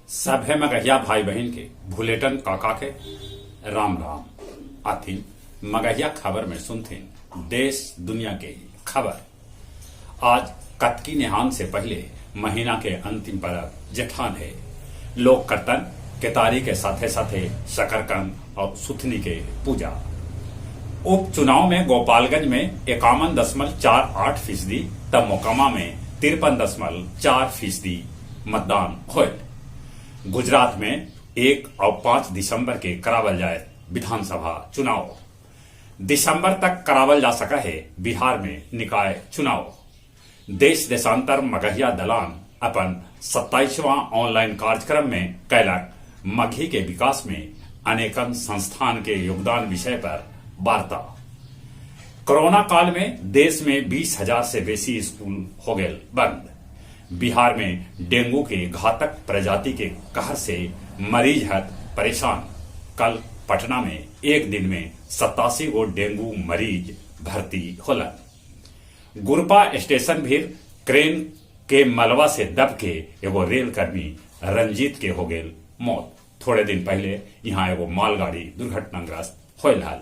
सभे मगहिया भाई बहिन के भुलेटन काका के राम राम। आथिन मगहिया खबर में सुनथिन देश दुनिया के खबर। आज कतकी नेहान से पहले महीना के अंतिम परब जेठान है। लोग करतन केतारी के साथे साथे शकरकंद और सुथनी के पूजा। उपचुनाव में गोपालगंज में 51.48% तब मोकामा में 53.4% मतदान होयल। गुजरात में 1 और 5 दिसंबर के करावल जाए विधानसभा चुनाव। दिसंबर तक करावल जा सका है बिहार में निकाय चुनाव। देश देशांतर मगहिया दलान अपन 27वां ऑनलाइन कार्यक्रम में कैलक मगही के विकास में अनेकन संस्थान के योगदान विषय पर वार्ता। कोरोना काल में देश में 20,000 से बेसी स्कूल हो गए बंद। बिहार में डेंगू के घातक प्रजाति के कहर से मरीज हत परेशान। कल पटना में एक दिन में 87 गो डेंगू मरीज भर्ती होलन। गुरपा स्टेशन भी क्रेन के मलबा से दब के एगो रेलकर्मी रंजीत के हो गेल मौत। थोड़े दिन पहले यहाँ एगो मालगाड़ी दुर्घटनाग्रस्त होयल हल।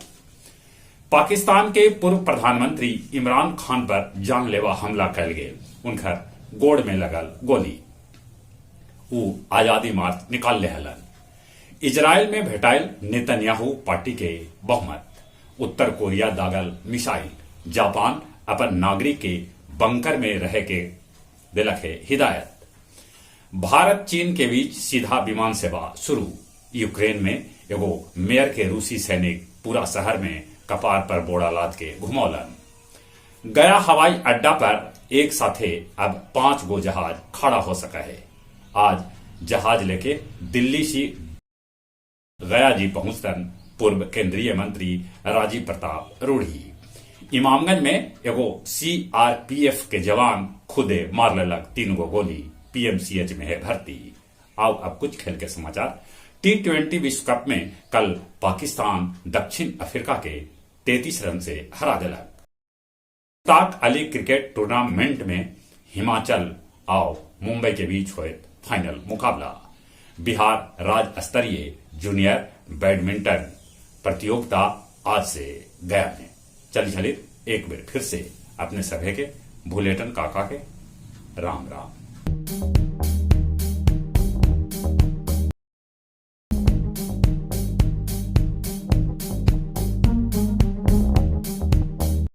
पाकिस्तान के पूर्व प्रधानमंत्री इमरान खान पर जानलेवा हमला कैल गेल। उनकर गोड़ में लगल गोली। ऊ आजादी मार्च निकाल ले हलन। इजराइल में भेटाइल नेतन्याहू पार्टी के बहुमत। उत्तर कोरिया दागल मिसाइल। जापान अपन नागरिक के बंकर में रहे के दिलक है हिदायत। भारत चीन के बीच सीधा विमान सेवा शुरू। यूक्रेन में एगो मेयर के रूसी सैनिक पूरा शहर में कपार पर बोरा लाद के घुमौलन। गया हवाई अड्डा पर एक साथे अब 5 गो जहाज खड़ा हो सका है। आज जहाज लेके दिल्ली से गया जी पहुंचतन पूर्व केंद्रीय मंत्री राजीव प्रताप रूढ़ी। इमामगंज में एगो सीआरपीएफ के जवान खुदे मार लेलक 3 गो गोली। पीएमसीएच में है भर्ती। आओ अब कुछ खेल के समाचार। टी20 विश्व कप में कल पाकिस्तान दक्षिण अफ्रीका के 33 रन से हरा दिलक। मुश्ताक अली क्रिकेट टूर्नामेंट में हिमाचल और मुंबई के बीच हुए फाइनल मुकाबला। बिहार राज्य स्तरीय जूनियर बैडमिंटन प्रतियोगिता आज से गया में। चली चली एक बार फिर से अपने सभे के भुलेटन काका के राम राम।